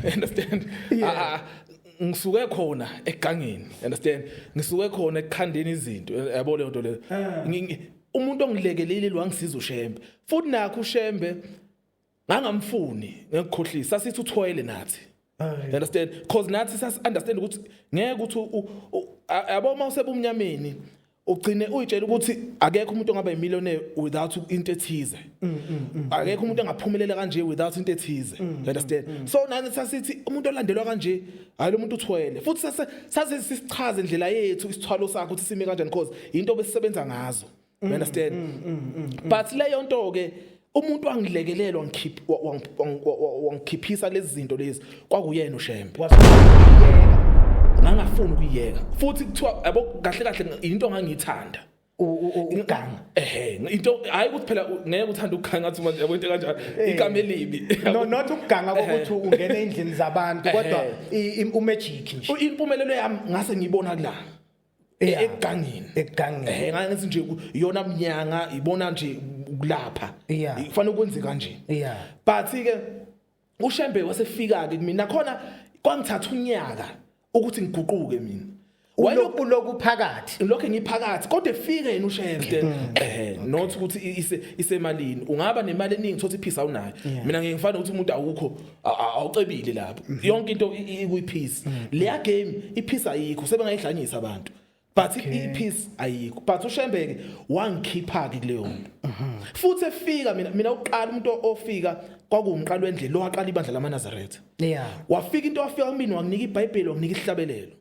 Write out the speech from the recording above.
Understand? Ah, ah, ngisuke khona egangeni, understand? Ngisuke khona ekukhandeni izinto, yabo leyo nto leyo. Umuntu ongilekelele wangisiza uShembe. Futhi nakho uShembe ngangamfuni ngekukhohlisa, sasithi uthwele nathi. You understand? Because nathi sasi understand ukuthi ngeke ukuthi yabo uma usebumnyameni ugcine uyitshela ukuthi akekho umuntu ongaba yimillionaire without into ethize. Akekho umuntu engaphumelela kanje without into ethize. You understand? So nani sasithi umuntu olandelwa kanje, hayi, lo muntu uthwele. Futhi sase sase sisichaze indlela yethu, isithwalo sakho ukuthi sime kanjani, because into besisebenza ngazo. You understand? But leyo nto ke, umuntu wangilekelela, wangikhiphisa lezi zinto lezi, kwakuyena uShembe. Wasuyeka. Ngangafuni ukuyiyeka futhi. Kuthiwa, yabo, kahle kahle into ngangiyithanda Uganga. Ehe, into hayi ukuthi phela ngeke uthande ukuganga, ngathi manje, yabo, into kanjalo, igama elibi. No, not ukuganga kokuthi ungene endlini zabantu, kodwa umagic nje. Impumelelo yami ngase ngiyibona kula ekugangeni. Ekugangeni. Ehe, ngathi nje iyona mnyanga ibona nje ukulapha kufanele kwenze kanje. But ke uShembe wasefika ke kumina khona, kwangithatha unyaka ukuthi ngiguquke mina. Uloku phakathi. Lokho ngiphakathi, kodwa efike yena uShembe, eh, not ukuthi ise isemalini. Ungaba nemali eningi, thothi ipeace awunayo. Mina ngeke ngifane ukuthi umuntu awukho, awucebile lapho, yonke into ikuyipeace. Leya game ipeace ayikho, sebengayihlanyisa abantu, but ipeace ayikho. But uShembe ke wangikhipha ke kuleyo nto. Futhi efika mina uqala umuntu ofika kwakuwumqalo wendlela, lo waqala ibandla lamaNazaretha. Wafika, into wafika kumina, wanginika iBhayibheli, wanginika isihlabelelo.